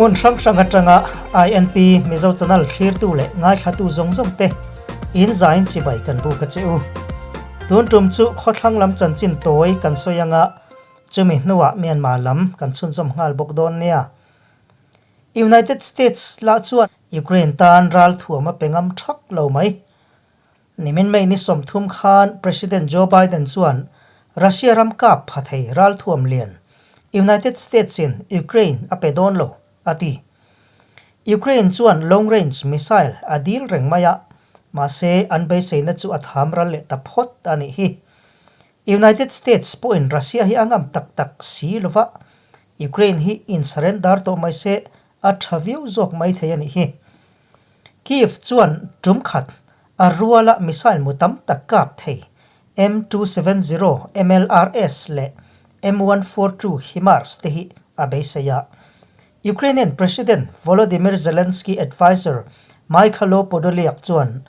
Hmun hrang hrang atanga INP Mizo Channel thlirtu leh ngaithlatu zawng zawng te in zain chibai kan buk a che u. Tun tum chu khawthlang lam chanchin tawi kan sawi anga chumi hnuah Myanmar lam kan chhunzawm nghal bawk dawn nia. United States lah chuan Ukraine tan ral thuam a pe ngam thak lo mai. Nimin May ni 30 khan President Joe Biden chuan Russia ram kap pha thei ral thuam lian United States in Ukraine a pe dawn lo, a ti. Ukraine chuan long range missile a dil reng mai a, mahse an beiseina chu a tham ral leh ta phawt a nih hi. United States pawhin Russia hi a ngam tak tak si lova, Ukraine hi in surrender tawh mai se a tha viau zawk mai thei a nih hi. Kyiv chuan tum khat a ruala missile mu tam tak kap thei M270 MLRS leh M142 HIMARS te hi a beisei a. Ukrainian President Volodymyr Zelensky adviser Mykhailo Podolyak chuan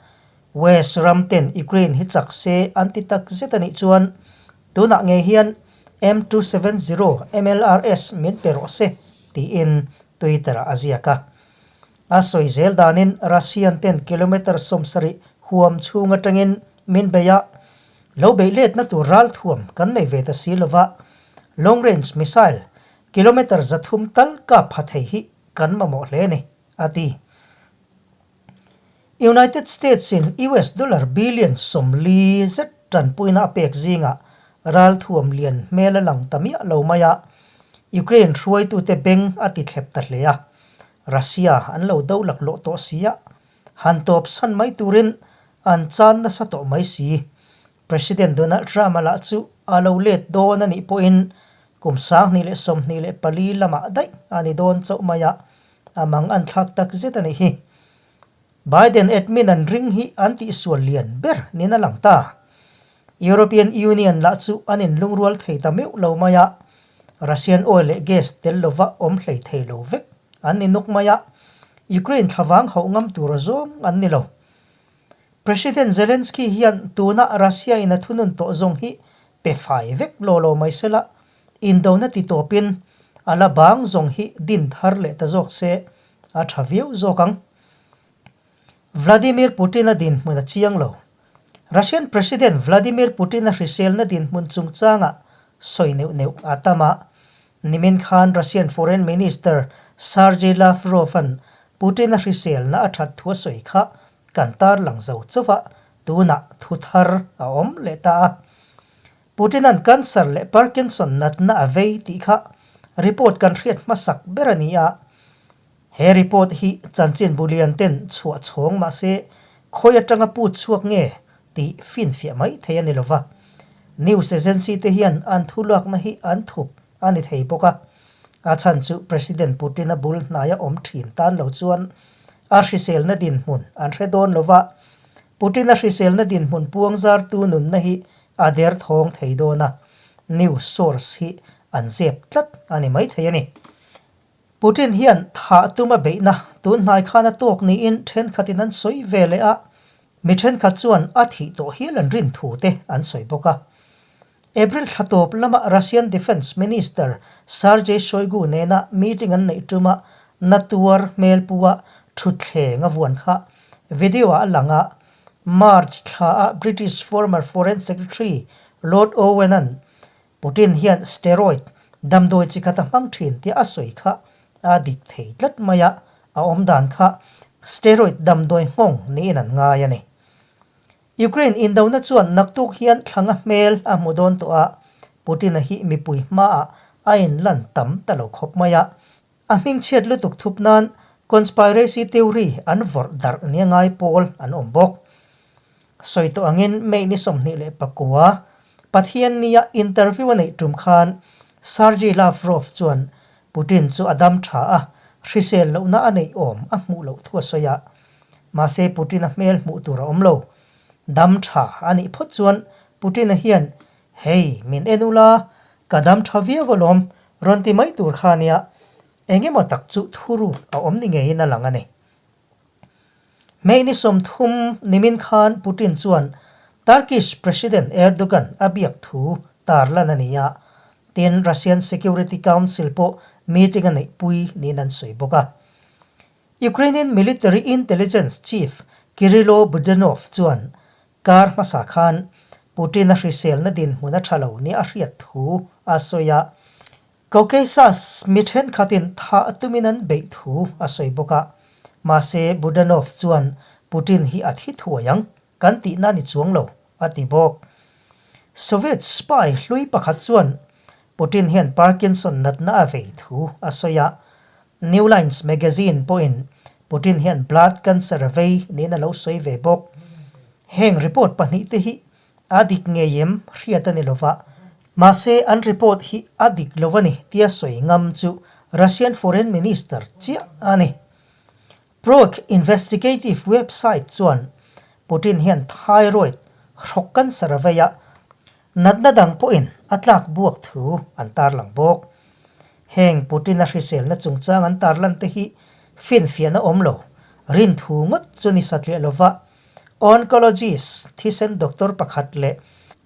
West ram ten Ukraine hi chak se an ti tak zet a nih chuan tunah ngei hian M270 MLRS min pe rawh se tiin Twitter-ah a ziak a. A sawi zel danin Russian ten kilometre 70 huam chhung atangin min bei a, lo beih letna tur ralthuam kan nei ve ta si lova, long range missile kilometre 300 tal kap pha thei hi kan mamawh hle a ni, a ti. United States in US dollar billion 40 zet tanpuina a pek zingah ralthuam lian hmel a lang ta miah lo mai a, Ukraine hruaitute beng a ti thlep ta hle a, Russia an lo do laklawh tawh si a, han tawp san mai turin an chan nasa tawh mai si. President Donald Trump a lah chu a lo let dawn a nih pawhin kum 2024 lamah daih a ni dawn chauh mai a, A mang an thlak tak zet a nih hi. Biden admin an ring hi an tihsual lian ber nin a lang ta. European Union lah chu an inlungrual thei ta meuh lo mai a, Russian oil leh gas tel lova awm hlei thei lo vek an ni nuk mai a, Ukraine thlavang hauh ngam tura zawng an ni lo. President Zelensky hian tuna Russia in a thunun tawh zawng hi pe fai vek law lo mai sela, Indona ti tawpin a la bang zawng hi din thar leh ta zawk se a tha viau zawk ang. Vladimir Putin-a dinhmun a chiang lo. Russian President Vladimir Putin-a hriselna dinhmun chungchangah sawi neuh neuh a tam a. Nimin khan Russian Foreign Minister Sergei Lavrov-a'n Putin-a hriselna a that thu a sawi kha kan tarlang zo chauh a, tunah thu thar a awm leh ta a. Putin-a'n cancer leh Parkinson natna a vei tih kha report kan hriat hmasak ber a ni a. He report hi chanchinbu lian ten chhuah chhawng mah se khawi atanga put chhuak nge tih finfiah mai thei a ni lova. News agency te hian an thuluakna hi an thup a ni thei bawk a. A chhan chu President Putin-a bul hnaia awm thin tan lo chuan a hriselna dinhmun an hre dawn lova. Putin-a hriselna dinhmun puang zartu nunna hi a der thawng thei dawn a, news source hi an zep tlat a ni maithei a ni. Putin hian thah tuma beihna tun hnai khan a tawk niin thenkhatin an sawi ve leh a, mi thenkhat chuan a thih tawh hial an rin thu te an sawi bawk a. April thla tawp lama Russian Defence Minister Sergei Shoigu nena meeting an neih tuma natuar hmelpua thutthleng a vuan kha video-ah a lang a, March thlaah British former Foreign Secretary Lord Owen-a'n Putin hian steroid damdawi chi khat a hmang thin tia a sawi kha a dik thei tlat mai a, a awm dan kha steroid damdawi nghawng niin an ngai a ni. Ukraine indona chuan naktuk hian thlanga hmel a hmu dawn tawh a, Putin-a hi mipui hmaah a inlan tam ta lo khawp mai a. A hmingchhiat lutuk thup nan conspiracy theory an vawrh darh nia ngai pawl an awm bawk. Sawi tawh angin May ni 29, Pathian nia interview a neih tum khan Sergei Lavrov chuan Putin chu a dam tha a, hrisel lohna a neih awm a hmuh loh thu a sawi a. Mahse Putin-a hmel hmuh tur a awm lo. Dam tha a nih phawt chuan Putin-a hian Hei, min en ula, ka dam tha viau alawm, rawn ti mai tur kha nia, eng emaw tak chu thuruk a awm ni ngeiin a lang a ni. May ni 30 nimin khan Putin chuan Turkish President Erdogan a biak thu tarlan a ni a, tin Russian Security Council pawh meeting a neihpui niin an sawi bawk a. Ukrainian military intelligence chief Kyrylo Budanov chuan kar hmasa khan Putin-a hriselna dinhmun a tha lo nia a hriat thu a sawi a. Caucasus mi thenkhatin thah tumin an beih thu a sawi bawk a. Mahse, Budanov chuan Putin hi a thi thuai ang kan tihna a ni chuang lo, a ti bawk. Soviet spy hlui pakhat chuan Putin hian Parkinson natna a vei thu a sawi a. New Lines magazine pawhin Putin hian blood cancer a vei niin a lo sawi ve bawk. Heng report pahnihte hi A dik ngei em hriat a ni lo va, mahse an report hi a dik lo a ni tia sawi ngam chu Russian Foreign Minister chiah a ni. Proek investigative website chuan Putin hian thyroid hrawk cancer a vei a, natna dang pawhin a tlak buak thu an tarlang bawk. Heng Putin-a hriselna chungchang an tarlan te hi finfiahna awm lo, rinthu ngawt chu ni satliah lo va, Oncologist, thisen doctor pakhat leh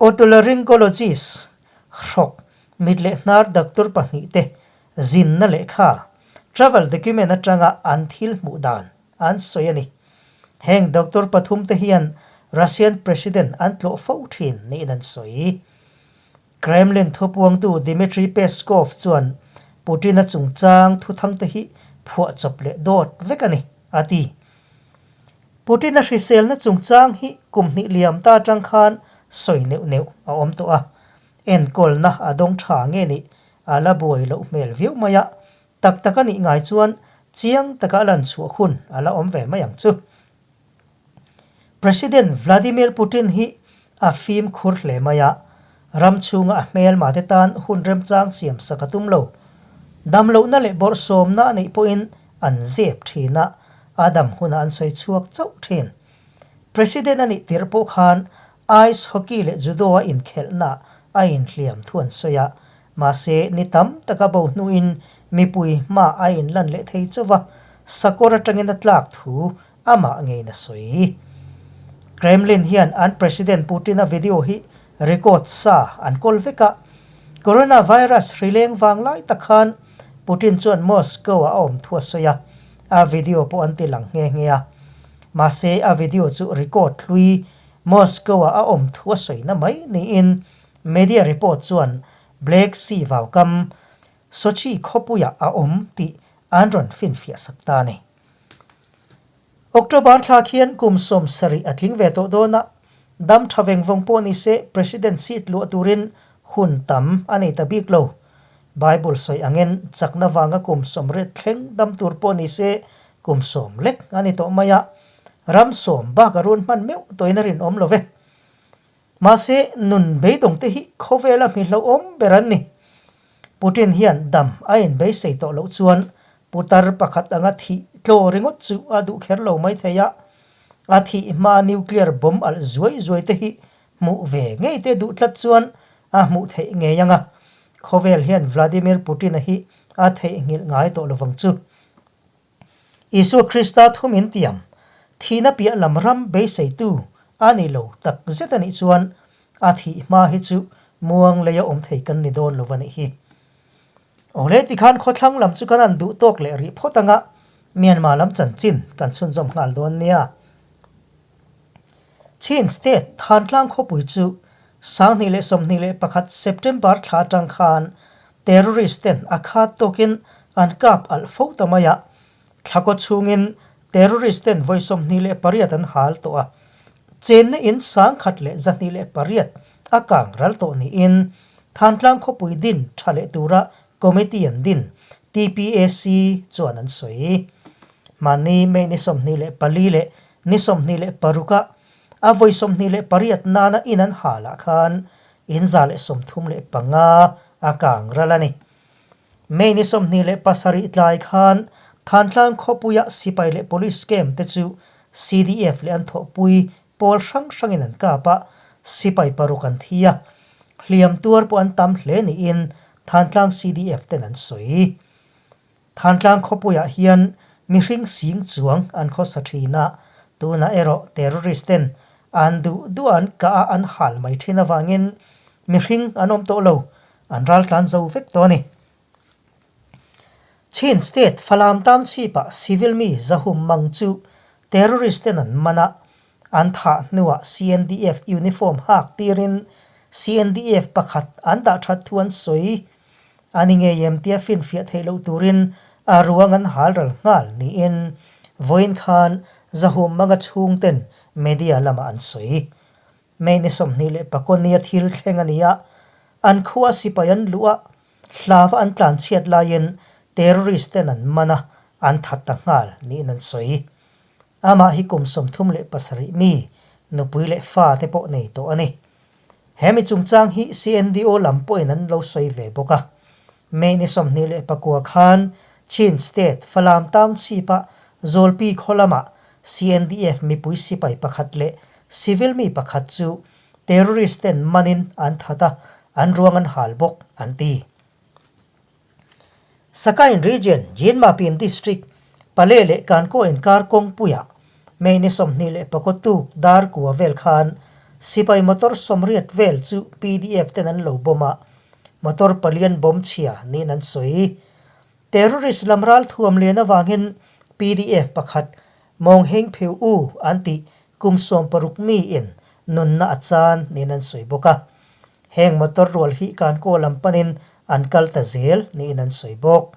otolaryngologist, hrawk, mit leh hnar doctor pahnihte zinna lehkha, travel document atanga an thil hmuh dan an sawi a ni. Heng doctor pathumte hian Russian President an tlawh fo thin niin an sawi. Kremlin thupuangtu Dmitry Peskov chuan Putin-a chungchang thuthangte hi phuahchawp leh dawt vek a ni, a ti. Putin-a hriselna chungchang hi kum hnih liam ta atang khan sawi neuh neuh a awm tawh a, enkawlna a dawng tha nge nih a la buai loh hmel viau mai a, tak tak a nih ngai chuan chiang taka a lan chhuah hun a la awm ve mai ang chu. President Vladimir Putin hi a fimkhur hle mai a, ram chhunga a hmelma te tan hun remchang siam sak a tum lo. Damlohna leh bawrhsawmna a neih pawhin an zep thin a, a dam hunah an sawi chhuak chauh thin. President a nih tirh pawh khan ice hockey leh judo a inkhelhna a inhliam thu an sawi a, mahse ni tam taka bo hnuin mipui hma a inlan leh thei chauh va, sakawr atangin a tlak thu amah ngeiin a sawi. Kremlin hian an President Putin-a video hi record sa an kawl vek a, coronavirus hri leng vang lai tak khan Putin chuan Moscow-ah a awm thu a sawi a, a video pawh an ti lang nghe nghe a. Mahse, a video chu record hlui Moscow-ah a awm thu a sawina mai niin media report chuan Black Sea vaukam Sochi khawpuiah a awm tih an rawn finfiah sak ta a ni. October thla khian kum 70 a tling ve tawh dawn a, dam tha veng vawng pawh ni se President seat luah turin hun tam a nei ta bik lo. Bible sawi angin chakna vanga kum 80 thleng dam tur pawh ni se kum 10 lek a ni tawh mai a, ram 10 bak a run hman meuh tawhin a rinawm lo ve. Mahse, nun beidawngte hi khawvela mi hlauhawm ber an ni. Putin hian dam a inbeisei tawh loh chuan putar pakhat anga thih tlaw ringawt chu a duh kher lo mai thei a. A thih hmaa nuclear bomb alh zuai zuai te hi hmuh ve ngei te duh tlat chuan a hmuh theih ngei ang a. Khawvel hian Vladimir Putin-a hi a theihnghilh ngai tawh lovang chu. Isua Krista thu min tiam, thihna piah lam ram beiseitu a ni lo tak zet a nih chuan a thih hma hi chu muang leia awm thei kan ni dawn lo a nih hi. Awle tikhan khawthlang lam chu kan an duh tawk leh rih phawt anga Myanmar lam chanchin kan chhunzawm nghal dawn nia. Chin State Thantlang khawpui chu 2021 September thla atang khan terrorist ten a khat tawkin an kap alh fo ta mai a, thlakaw chhungin terrorist ten vawi 28 an hal tawh a, chenna in 1108 a kang ral tawh niin Thantlang khawpui din tha leh tura committee an din, TPAC, chuan an sawi. Mahni May ni 24 leh ni 26 ah a vawi 28 nana in an hal ah khan in 135 a kang ral a ni. May ni 27 tlai khan Thantlang khawpuia sipai leh police camp te chu CDF leh an thawhpui pawl hrang hrangin an kap a, sipai paruk an thi a, hliam tuar pawh an tam hle niin Thantlang CDF ten an sawi. Thantlang khawpuiah hian mihring sing chuang an khawsa thin a, tunah erawh terrorist ten an duh duh a an kah a an hal mai thin avangin mihring an awm tawh lo, an raltlan zo vek tawh a ni. Chin State Falam Township-ah civil mi zahum mang chu terrorist ten an man a, an thah hnuah CNDF uniform hak tirin CNDF pakhat an dah that thu an sawi. A ni ngei em tia finfiah theih loh turin a ruang an hal ral nghal niin vawiin khan zahum manga chhungten media lamah an sawi. May ni 24 nia thil thleng a ni a, an khua sipai an luh a, hlava an tlanchhiat laiin terrorist ten an man a, an that ta nghal niin an sawi. Amah hi kum 37 mi, nupui leh fa te pawh nei tawh a ni. He mi chungchang hi CNDO lam pawhin an lo sawi ve bawk a. May ni 29 khan Chin State Falam Township-a Zawlpi khaw lamah CNDF mipui sipai pakhat leh civil mi pakhat chu terrorist ten manin an that a, an ruang an hal bawk, an ti. Sakain Region, Jinmapin District, Pale leh Kankaw inkar kawngpuiah May ni 24 tuk dar kua vel khan sipai motor 80 vel chu PDF ten an lo bomb a, motor palian bomb chhia niin an sawi. Terrorist lam ral thuam lian avangin PDF pakhat Mawng Heng Pheu U an tih kum 60 mi in nunna a chan niin an sawi bawk a. Heng motor rual hi Kankaw lam panin an kal ta zel niin an sawi bawk.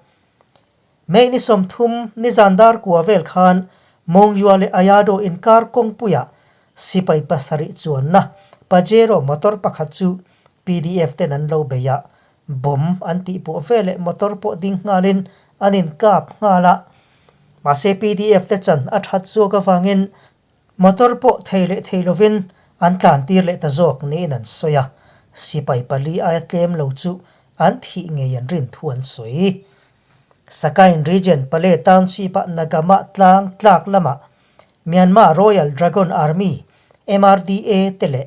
May ni 30 nizan dar kua vel khan Mongyua leh Ayado inkar kawngpuiah sipai pasarih chuanna Pajero motor pakhat chu PDF ten an lo bei a, bomb an tih pawh veleh motor pawh ding nghalin an inkap nghal a. Mahse PDF te chan a that zawk avangin Motor pawh thei leh thei lovin an tlan tir leh ta zawk niin an sawi a, sipai pali aia tlem lo chu an thih ngei an rin thu an sawi. Sakain Region Pale Township-a Nagama tlang tlak lamah Myanmar Royal Dragon Army, MRDA, te leh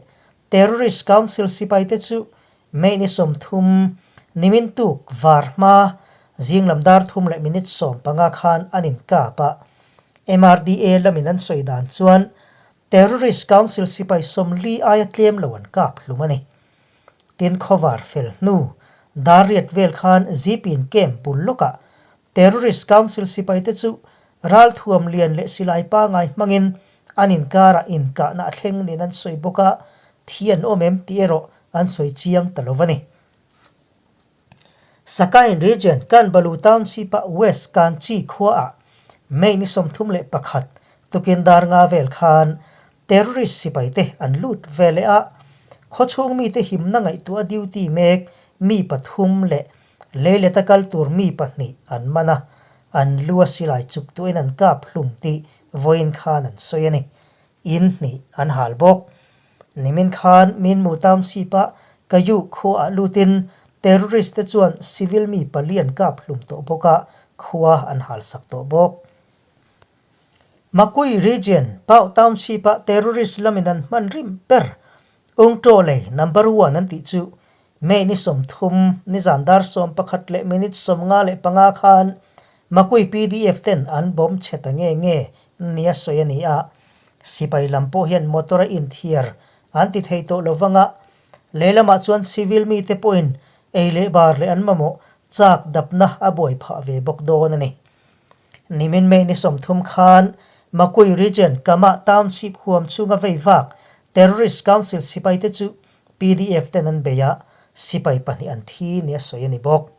Terrorist Council sipai te chu May ni 30 nimin tuk var hma zinglam dar thum leh minute 15 khan an inkap a. MRDA lamin an sawi dan chuan Terrorist Council sipai 40 aia tlem lo an kap hlum a ni. Tin khawvar fel hnu dar riat vel khan Zipin camp bul lawkah Terrorist Council sipai te chu ralthuam lian leh silai pangai hmangin an inkarah inkahna a thleng niin an sawi bawk a, thi an awm em tih erawh an sawi chiang ta lo a ni. Sakain Region, Kanbalu Township-a West Kanchi khuaah May ni 31 tukin dar nga vel khan terrorist sipaite an lut ve leh a, khawchhung mite himna ngaihtuah duty mek mi pathum leh leileta kal tur mi pahnih an man a, an lu a silai chuk tuahin an kap hlum tih vawiin khan an sawi a ni. In hnih an hal bawk. Nimin khan Minmu Township-a Kayu khuaah lutin terrorist te chuan civil mi pali an kap hlum tawh bawk a, khua an halsak tawh bawk. Makui Region, Pau Township-a terrorist lamin an hman rim ber Ungtaw lei number one an tih chu May ni 30 nizan dar 11 leh minute 55 khan Makui PDF ten an bomb chhe ta nge nge nia sawi a ni a. Sipai lam pawh hian motor a inthiar an ti thei tawh lo vang a, lehlamah chuan civil mite pawhin ei leh bar leh an mamawh chak dapna a buai phah ve bawk dawn a ni. Nimin May ni 30 khan Makui Region Kama Township huam chhunga vei vak Terrorist Council sipaite chu PDF ten an bei a, sipai pahnih an thi nia sawi a ni bawk.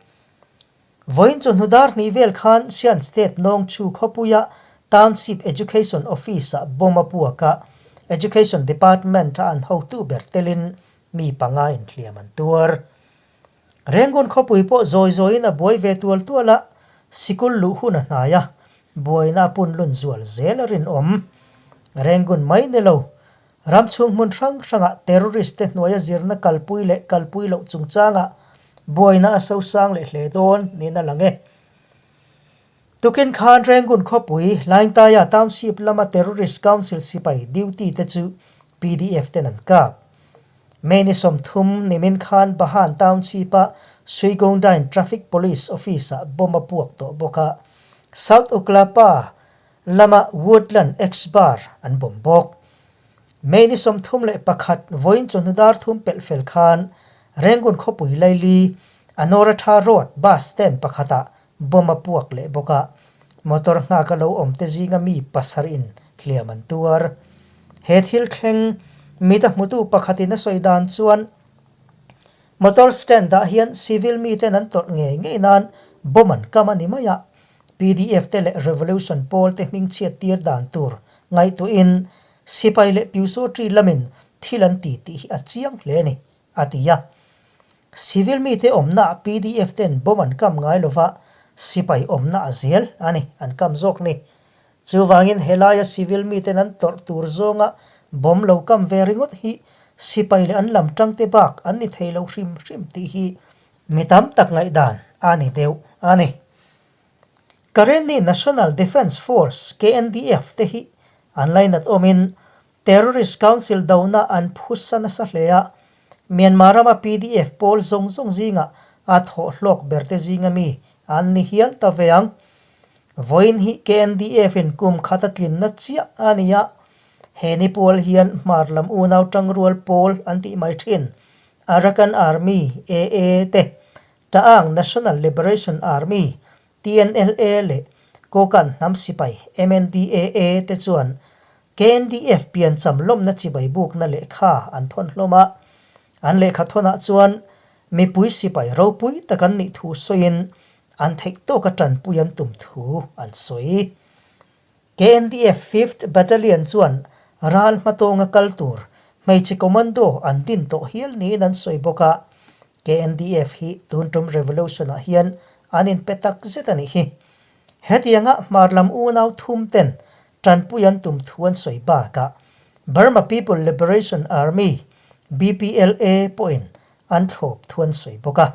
Vawiin chu hnudar hnih vel khan Shan State Nawngchu khawpuia Township Education Office-ah bomb a puak a, Education Department-a an hotu ber telin mi panga inhliam an tuar. Rengun khawpui pawh zawi zawiin a buai ve tual tual a, sikul luh hun a hnai a, buaina a punlun zual zel a rinawm. Rengun mai ni lo, Ram chhung hmun hrang hrangah terrorist te hnuaia zirna kalpui leh kalpui loh chungchangah buaina a sosang leh hle dawn niin a lang e. Tukin khan Rangoon khawpui Laingtaia Township lama Terrorist Council sipai duty te chu PDF ten an kap. May ni 30 nimin khan Bahan Township-a Suigongdain Traffic Police Office-ah bomb a puak tawh bawk a, South Uklapa lama Woodland X-Bar an bawm bawk. May ni 31 vawiin chawhnu dar thum pelh fel khan Rangoon khawpui laili Anoratha Road bus stand pakhatah bomb a puak leh bawk a, motor nghak a lo awm te zinga mi pasarih in hliam an tuar. He thil thleng mit a hmutu pakhatin a sawi dan chuan motor stand ah hian civil miten an tawrh ngei ngei nan bomb an kam a ni mai a, PDF te leh Revolution pawl te hming chhiat tir dan tur ngaihtuahin sipai leh Pyusawtri lamin thil an ti tih hi a chiang hle a ni, a ti a. Civil mite awmnaah PDF ten bomb an kam ngai lova, sipai awmna a zel a ni, an kam zawk ni. Chuvangin helaia civil miten an tawrh tur zawnga bomb lo kam ve ringawt hi sipai leh an lam tangte bak an ni thei lo hrim hrim tih hi mi tam tak ngaihdan a ni deuh a ni. Karenni National Defence Force, KNDF, te hi an lainat awmin Terrorist Council dona an phusa nasa hle a, Myanmar rama PDF pawl zawng zawng zingah a thawh hlawk berte zinga mi an ni hial ta ve ang. Vawiin hi KNDF in kum khat a tlinna chiah a ni a, he ni pual hian hmar lam unau tangrual pawl an tih mai thin Arakan Army, AA, te, Ta'ang National Liberation Army, TNLA leh Kokan Hnam Sipai, MNDAA, te chuan KNDF piancham lawmna chibai bukna lehkha an thawn hlawm a. An lehkha thawnah chuan mipui sipai ropui tak an nih thu sawiin an theih tawka tanpui an tum thu an sawi. KNDF Fifth Battalion chuan ral hmatawnga kal tur hmeichhe commando an din tawh hial niin an sawi bawk a. KNDF hi tun tum revolution-ah hian an inpe tak zet a nih hi. Hetianga hmar lam unau thum ten tanpui an tum thu an sawi bakah Burma People Liberation Army, BPLA, pawhin an thlawp thu an sawi bawk a.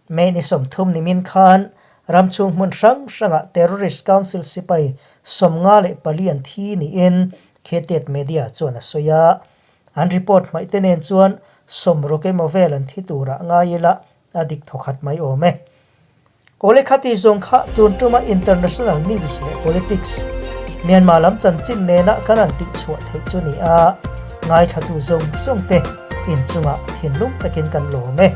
May ni 30 nimin khan ram chhung hmun hrang hrangah Terrorist Council sipai 54 an thi niin Khetet Media chuan a sawi a. An report hmaih te nen chuan 60 emaw vel an thi turah ngai ila a dik thawkhat mai awm e. Awle khati zawng kha tun tuma international news leh politics Myanmar lam chanchin nena kan han tih chhuah theih chu ni a, ngaithlatu zawng zawng te inchungah thinlung takin kan lawm e.